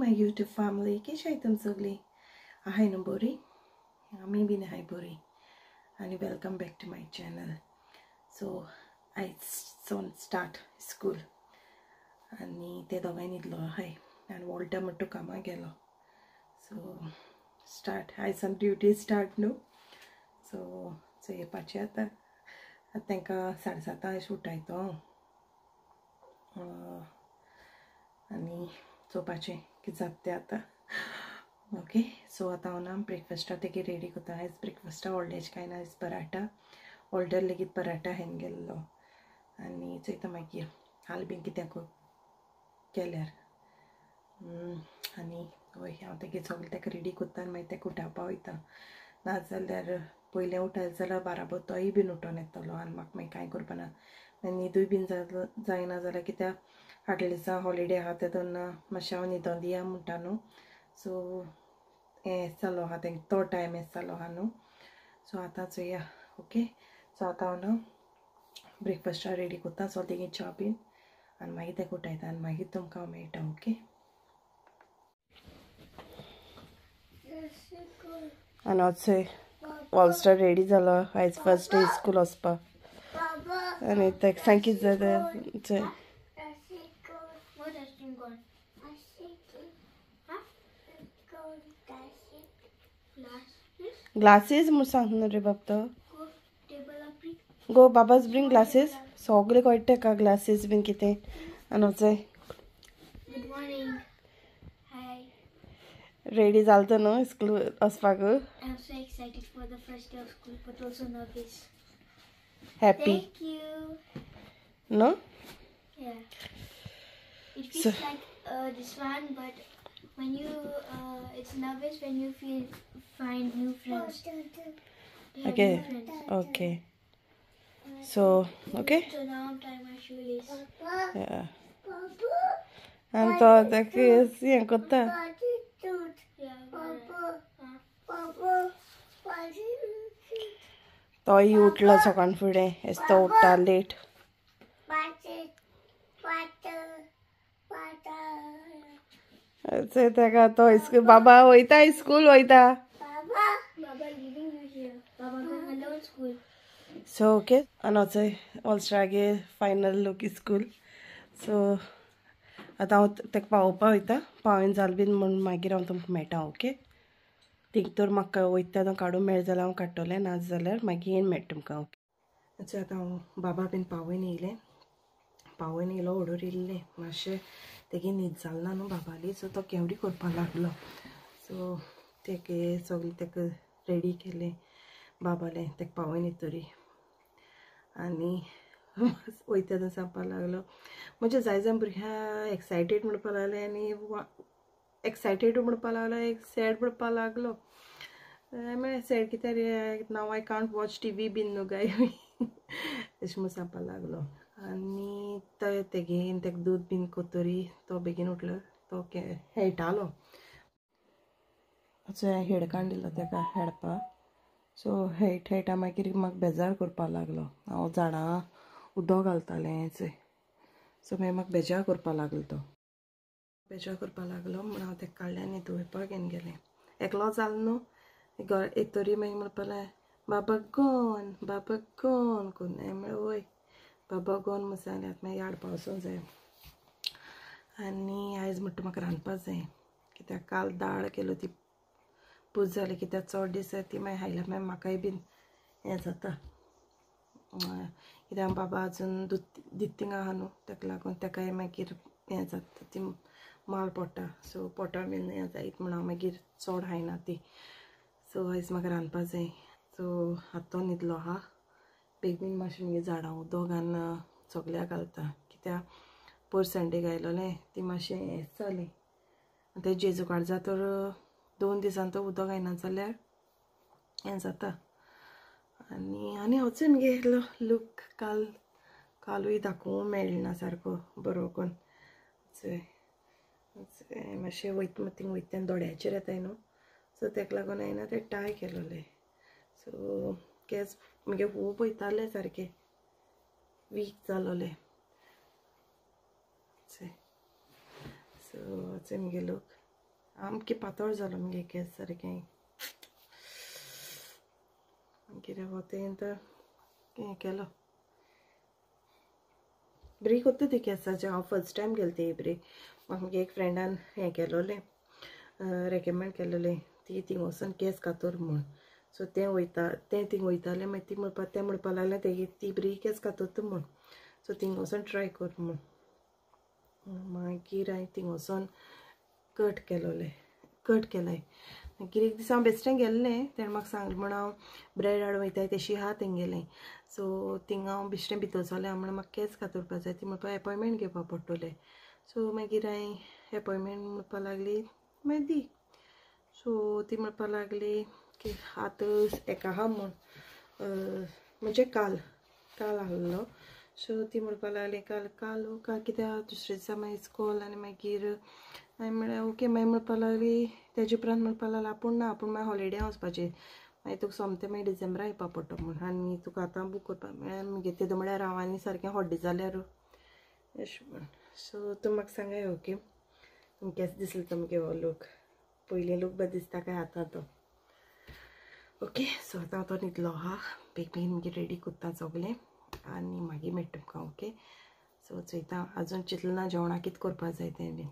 My YouTube family, कशी आहाय तुम सगळीं? आहाय न्हू बरी? आमी बीन आहाय बरी आनी welcome back to my channel. So आयज सावन स्टार्ट स्कूल आनी ते दोगांय न्हिदलो आहाय आनी वॉल्टर म्हणटा कामाक गेलो. सो स्टार्ट आयज सावन ड्युटी स्टार्ट न्हू. सो सो येवपाचें आतां तांकां 7:30 अशें उठायतो हांव आनी चोवपाचें कितें जाता तें आतां. ओके, सो आतां हांव ना ब्रेकफास्टा तेगे रेडी करता. आयज ब्रेकफास्टा व्हडलें कांय ना, आयज पराठा. ऑर्डर लेगीत पराठा हेन गेल्लो आनी चोयता मागीर हाल बीन कितें केल्यार. आनी हय हांव तेगे सगळें ताका रेडी करता आनी मागीर ताका उठावपा वयता. नाजाल्यार पयलें उठायलें जाल्यार बाराबर तोय बीन उठोन येतलो आनी म्हाका मागीर कांय करपा ना. मागीर न्हिदूय बीन जायना जाल्यार कित्याक फाटल्या दिसा हॉलिडे आहा ते तेन्ना मातशें हांव न्हिदोन दिया म्हणटा न्हू. सो हें जालो आहा तेंका तो टायम हें जालो आहा न्हू. सो आतां चोया. ओके, सो आतां हांव न्हू ब्रेकफास्टा रेडी करता, सो तेगे च्या बीन आनी मागीर ताका उठायता आनी मागीर तुमकां हांव मेळटा. ओके, आनी वचय ऑलस्टार रेडी जालो आयज फर्स्ट डे स्कूल वचपाक आनी ताका सांग कितें जाता चोय. ग्लासीस म्हूण सांग न्हू रे बाब तो. गो बाबाज ब्रिंग ग्लासीस. सगळे कळटा ताका ग्लासीस बीन कितें. आनी वचय रेडी जाल तो न्हू स्कूल वचपाक. I am so excited for the first day of school but also nervous. Happy Thank you. No? Yeah. It feels like this one, but when you it's nervous when you feel find new friends. Okay. New friends. Okay. So, okay. So now I'm tying my shoelace. Yeah. And to ताका हें करता. तोय उठलो सकाळ फुडें, S तो उठ्ठा late. ताका तो स्कूल बाबा वयता, स्कूल वयता. सो ओके, आनी वचय ऑलस्टारागे फायनल लूक स्कूल. सो आतां हांव ताका पावोवपा वयता. पावयन जालें बीन म्हूण मागीर हांव तुमकां मेळटा. ओके, थिंग तर म्हाका वयता तेन्ना काडूंक मेळ्ळें जाल्यार हांव काडटलें, ना जाल्यार मागीर येवन मेळटा तुमकां. ओके, सो आतां हांव बाबा बीन पावयन येयलें. पावयन येयलो ओडूर येयल्लें मातशें तेगे न्हीद जाल ना न्हू बाबाली. सो तो केवडी करपाक लागलो. सो तेगे सगळें ताका रेडी केलें बाबालें, ताका पावयन येतरी. आनी वयता तेन्ना सांगपाक लागलो म्हणजे जाय जाण भुरग्यां एक्सायटेड म्हणपाक लागलें आनी एक्सायटेड म्हणपाक लागलो, एक सॅड म्हणपाक लागलो. म्हळ्यार सॅड कित्याक रे, नाव I can't watch TV बीन न्हू गाय अशें म्हूण सांगपाक लागलो. आनी ते तेगेन ताका दूद बीन कोतरी तो बेगीन उठलो, तो खेळटालो. सो हांवें हेडकान दिलो ताका हेडपाक. सो हेट हेटा मागीर म्हाका बेजार करपाक लागलो. हांव झाडां उदक घालतालें चोय. सो मागीर म्हाका बेजार करपाक लागलो. तो बेजार करपाक लागलो म्हूण हांव ताका काडलें आनी धुवपाक घेवन गेलें. एकलो जालो न्हू एक तरी मागीर म्हणपाक लागलें बाबा गॉन बाबा गॉन करून. हांवें म्हळें वय बाबा गॉन म्हूण सांगलें. आतां मागीर हाडपा वचूंक जाय. आनी आयज म्हणटा म्हाका रांदपाक जाय कित्याक काल दाळ केलो ती पूज जाली कित्याक चड दीस ती मागीर खायल्यार मागीर म्हाकाय बीन हें जाता कित्याक बाबा अजून दूद दित्तिंग आहा न्हू ताका लागून ताकाय मागीर हें जाता ती माल पोटा. सो पोटा बीन हें जायत म्हूण हांव मागीर चड खायना ती. सो आयज म्हाका रांदपाक जाय. सो आतां तो न्हिदलो आहा. बेगीन मातशें मागीर झाडां उदक आनी सगल्याक घालता कित्याक पयर संडे घायलोलें ती मातशें हेंच जालें. आनी तें जेजू काडजा तर 2 दिसान तो उदक घायना जाल्यार हें जाता. आनी आनी वचून मगे लूक काल कालूय दाखोवंक मेळना सारको बरो करून. चोय मातशें वयता थिंग वयता तेन्ना दोळ्याचेर येताय न्हू. सो ताका लागून हांवें तें टाय केलोलें. सो केंस मगे खूब वयताले सारके वीक जालोले. सो वचून मगे लूक. सामकें पातळ जालो मुगे केंस सारकें. मागीर वतें तर हें केलो ब्रेक होता ती केसाचे. हांव फर्स्ट टायम गेले ते ब्रेक. म्हाका मुगे एक फ्रेंडान हें केलोलें, रेकमेंड केलोलें ती थिंग वचून केंस कातोर म्हूण. सो तें वयता तें थिंग वयतालें. मागीर ती म्हणपा तें म्हणपा लागलें तेगे ती बरी केंस कातरता म्हूण. सो थिंग वचून ट्राय कर म्हूण. मागीर हांवें थिंग वचून कट केलोलें, कट केलाय. मागीर एक दीस हांव बेश्टें गेल्लें, तेणें म्हाका सांगलें म्हूण हांव ब्रेड हाडून वयताय तेशी आहा तेंगेलें. सो थिंगा हांव बेश्टें भितर सरलें. हांव म्हणलें म्हाका केंस कातरपा जाय. ती म्हणपा एपॉयंटमेंट घेवपा पडटलें. सो मागीर हांवें एपॉयंटमेंट म्हणपा लागली मागीर दी. सो ती म्हणपा लागली की आतां एका आहा म्हूण, म्हणजे काल काल आहलो. सो ती म्हणपा लागली काल काल काल कित्याक दुसरे दिसा मागीर इस्कॉल. आनी मागीर हांवें म्हळ्यार ओके. मागीर म्हणपा लागली तेजे उपरांत म्हणपा लागली आपूण ना, आपूण मागीर हॉलिडे वचपाचें, मागीर तुका सोमतें मागीर डिसेंबरा येवपा पडटा म्हूण आनी तुका आतां बूक करपा. म्हळ्यार मागीर तेदो म्हळ्यार हांव आनी सारकें हॉड्डें जाल्यार अशें म्हूण. सो तूं म्हाका सांगाय ओके तुमकां केसो दिसलो तुमगे हो लूक? पयलीं लूक बरो दिसता काय आतां तो? ओके सो आतां तो न्हिदलो आहा. बेग बेगीन मागीर रेडी करता सगळें आनी मागीर मेळटा तुमकां. ओके सो चोयता आजून चिंतलें ना जेवणाक कितें करपा जाय तें बीन.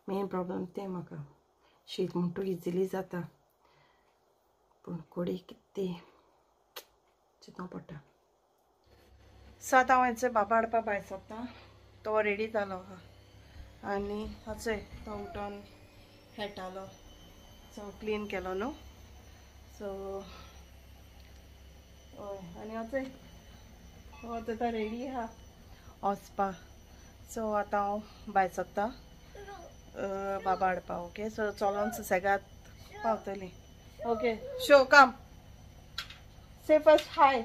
मेन प्रॉब्लम तें म्हाका शीत म्हणटू इजिली जाता पूण कोडी कितें चिंतूं पडटा. सो आतां हांव हेचो बाबा हाडपा भायर सरता. तो रेडी जालो आहा आनी हचय तो उठोन खेळटालो. सो क्लीन केलो न्हू. सो हय आनी हचय हो आतां रेडी आहा वचपा. सो आतां हांव भायर सरता बाबा हाडपा. ओके सो चलोन सुसेगाद पावतली. Okay show come say first hi.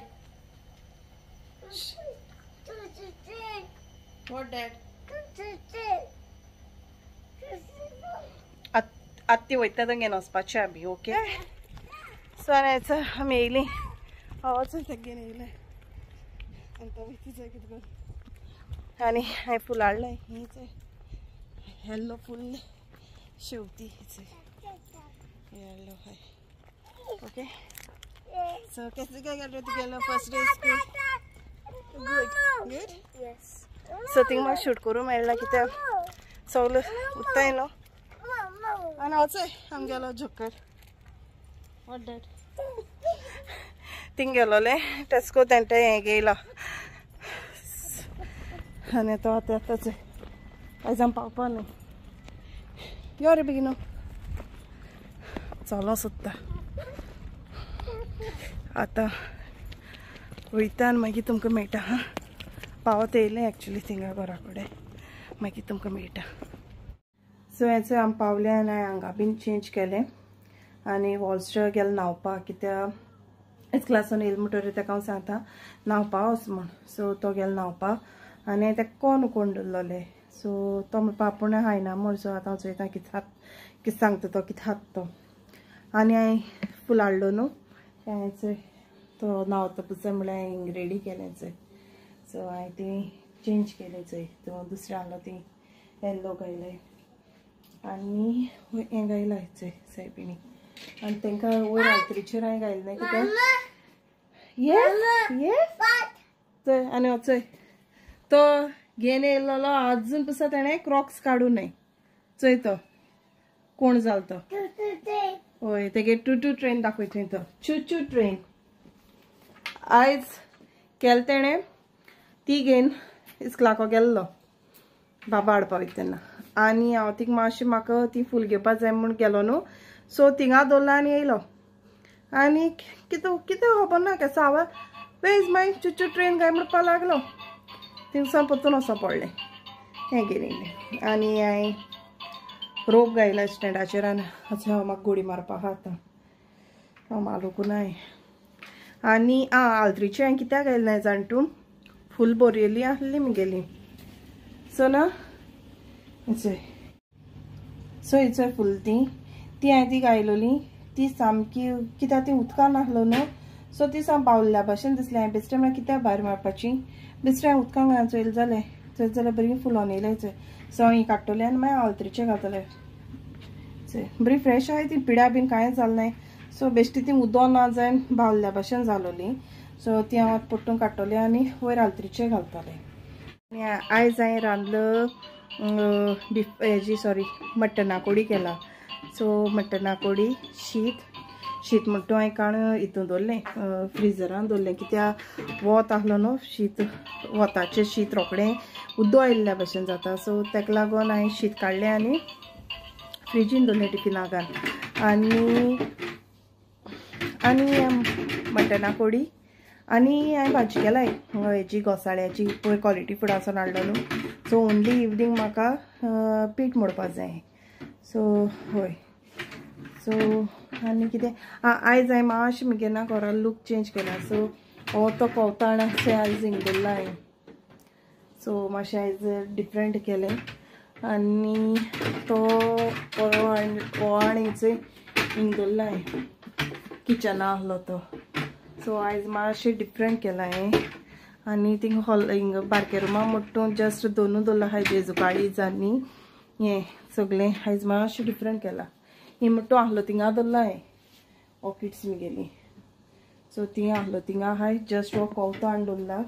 What that? आत्ती वयता थंय घेवन वचपाचें आमी. ओके सो आनी आमी येयलीं. वचून तें घेवन येयलें आनी तो वयता कितें करून. आनी हांवें फूल हाडलें हीच येल्लो फूल शेवती हीच येल्लो हाय. ओके सो केसो गेलो तुगेलो first day school? Good good. So thing म्हाका शूट करूं मेळ्ळा कित्याक सगळें उत्ताय न्हू. आनी वचय आमगेलो जोकर. What that? थिंग गेलोलें टेस्को तेंटे हें घेयला आनी तो आतां आतांच आयज आमी पावपा न्हू. यो रे बेगीन चलो सोदता आतां वयता आनी मागीर तुमकां मेळटा. हां पावत येयलें एक्चुली थिंगा घरा कडेन, मागीर तुमकां मेळटा. सो हेचो आमी पावले आनी हांवें हांगा बीन चेंज केलें आनी वॉल्स्टर गेलें न्हांवपाक कित्याक एच क्लासान येयलें म्हणटकीर ताका हांव सांगता न्हांवपा वच म्हूण. सो तो गेलो न्हांवपाक आनी ताका कोण कोण दवरलोलें. सो तो म्हणपा आपूण हायना म्हूण. सो आतां हांव चोयता कितें कितें सांगता तो कितें हात तो. आनी हांवें फूल हाडलो न्हू तें तो न्हांवता पळय म्हणल्यार हांवें रेडी केलें चोय. सो हांवें ती चेंज केली चोय. तो दुसरें आहलो ती येल्लो घायलें आनी हें घायलां चोय सायबिणी. आनी तांकां वयर आल्तरीचेर हांवें घायलें ना कित्याक येस येस चोय. आनी हो चोय तो घेवन येयल्लो आजून पसून तेणें क्रॉक्स काडूं न्हय. चोय तो कोण जालो तो. हय तेगे टू टू ट्रेन दाखयता तो चू चू ट्रेन आयज केलें तेणें ती घेवन इस्कलाको गेल्लो बाबा हाडपा वयता तेन्ना. आनी हांव थिंग मातशें म्हाका ती फूल घेवपा जाय म्हूण गेलो न्हू. सो थिंगा दवरला आनी येयलो आनी कितें कितें खबर ना केसो आवाज वे is my चुचू ट्रेन काय म्हणपा लागलो. थिंगसान परतून वचों पडलें हें घेवन येयलें. आनी हांवें रोप घायला स्टँडाचेर आनी अशें हांव म्हाका गोडी मारपाक आतां हांव मालोकूं ना. आनी आं आल्त्रीचें हांवें कित्याक घायलें ना जाण तूं फूल बोरयेली आहली मुगेली. सो ना चोय सो हेचोय फूल ती ती हांवें ती घायलोली ती सामकी कित्याक ती उदकान आहलो न्हू. सो ती साम बावल्या भाशेन दिसलें. हांवें बेश्टें म्हळ्यार कित्याक भायर मारपाची बेश्टें हांवें उदकान घालून चोयलें जालें चोयत जाल्यार बरी फुलोन येयलें चोय. सो हांव ही काडटलें आनी मागीर आल्त्रीचें घातलें. बरी फ्रेश आहाय ती, पिड्या बीन कांय जालें नाय. सो बेश्टी ती उदो ना जायन बावल्या भाशेन जालोली. सो ती हांव पोट्टून काडटलें आनी वयर आलत्रीचेर घालतलें. आनी आयज हांवें रांदलो बीफ हेजी सॉरी मटना कोडी केला. सो मटना कोडी शीत शीत म्हणटा हांवें काण हितून दवरलें, फ्रिजरान दवरलें, कित्याक वत आसलो न्हू, शीत वताचें शीत रोखडें उदो आयिल्ल्या भशेन जाता. सो ताका लागून हांवें शीत काडलें आनी फ्रिजीन दवरलें टिफिना घाल. आनी आनी मटना कोडी आनी हांवें भाजी केला हेजी घोसाळ्याची, पळय क्वॉलिटी फुडासून हाडलो न्हू. सो ओन्ली इवनींग म्हाका पीठ मोडपा जाय. सो हय, सो आनी कितें आयज हांवें मातशें म्हगे ना घरा लूक चेंज केला. सो हो तो कोवताण आसा आयज हिंग दवरला हांवें. सो मातशें आयज डिफरंट केलें. आनी तो हो आनी हिंग दवरला हांवें, किचना आसलो तो. सो आयज मातशें डिफरंट केलां हांवें. आनी थिंग हॉल हिंग बारके रुमा मोट्टू जस्ट दोनू दवरला आहाय, जेजू काळीज आनी हें सगळें आयज मातशें डिफरंट केलां. ही मोट्टू आहलो थिंगा दवरला हांवें ऑर्किड्स म्हगेली. सो ती आहलो थिंगा आहाय, जस्ट हो कोवतो हाडून दवरला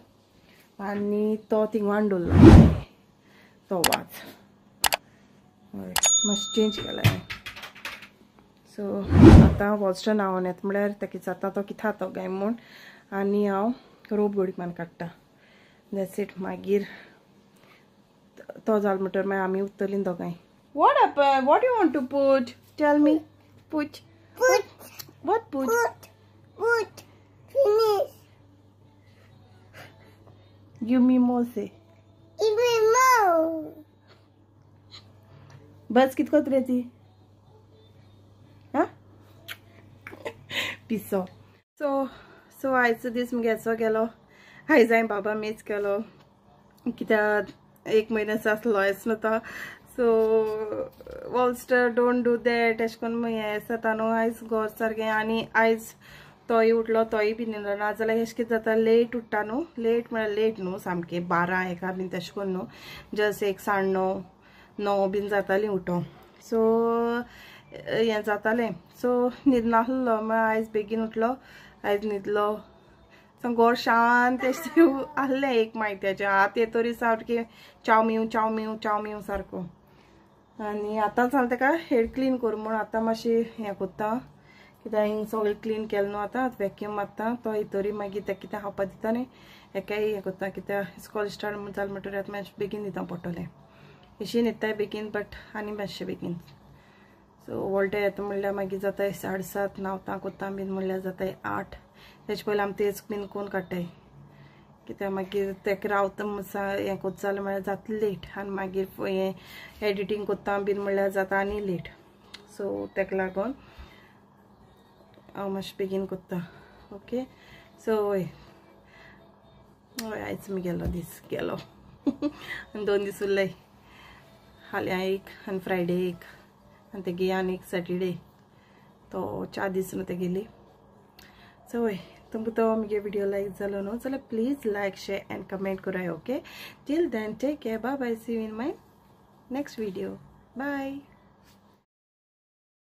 आनी तो थिंगा हाडून दवरला तो वाज. हय, मातशें चेंज केलां हांवें. सो आतां वॉल्स्टन हांव येता म्हळ्यार ताका जाता तो कितें तो काय म्हूण, आनी हांव रोप गोडी मान काडटा. That's it. मागीर तो जालो म्हणटकीर मागीर आमी उरतलीं दोगांय. What happen? What you want to put? Tell me. Put. Put. What put? Put. Put. Finish. Give me more say. Give me more. बस कितको रे ती? हाँ? पिसो. सो सो आयचो दीस म्हगे असो गेलो. आयज हांवें बाबा मीस केलो, कित्याक एक म्हयन्याचो आसलो येस न्हू तो. सो वॉल्स्टर don't do that एशें करून हें जाता न्हू. आयज घर सारकें. आनी आयज तोय उठलो, तोय बी न्हिदलो. नाजाल्यार एशें कितें जाता, लेट उठ्ठा न्हू, लेट म्हळ्यार लेट न्हू सामकें 12 1 बीन तशें करून न्हू, जस्ट 1 9:30 9 बीन जातालीं उठोंक. सो हें जातालें. सो न्हिदनासलो. मागीर आयज बेगीन उठलो, आयज न्हिदलो. घर शांत अशें आहलें एक मायत्याचें. आतां येतरी सारकें चाव मिव चाव मिव चाव मिव सारको. आनी आतां जालें ताका हेड क्लीन करूं म्हूण आतां मातशें हें कोत्ता, कित्याक हिंग सगळें क्लीन केलें न्हू आतां वॅक्यूम मारता तो येतरी मागीर ताका कितें खावपा दिता न्ही हेकाय हें कोत्ता, कित्याक इस्कॉल स्टार्ट जालें म्हणटकीर आतां मातशें बेगीन न्हिदों पडटलें. अशी न्हिदताय बेगीन बट आनी मातशें बेगीन. सो वोल्टे येता म्हणल्यार मागीर जाता 7:30, न्हांवता कोत्ता बीन म्हणल्यार जाता 8. तेजे पयलीं आमी तेच बीन कोन्न काडटाय, कित्याक मागीर तेका रावता हें कोत्ता जाल्यार म्हळ्यार जाता लेट, आनी मागीर हें एडिटींग कोत्ता बीन म्हणल्यार जाता आनी लेट. सो तेका लागून हांव मातशें बेगीन कोत्ता. ओके. सो हय हय आयज म्हगेलो दीस गेलो. आनी 2 दीस उरले, फाल्यां एक आनी फ्रायडे एक आनी तेगे आनी एक सॅटरडे, तो 4 दीस न्हू तेगेली. सो हय, तुमकां तो म्हगे व्हिडियो लायक जालो न्हू जाल्यार please like share and comment कराय. Okay, till then take care, bye bye, see you in my next video. Bye.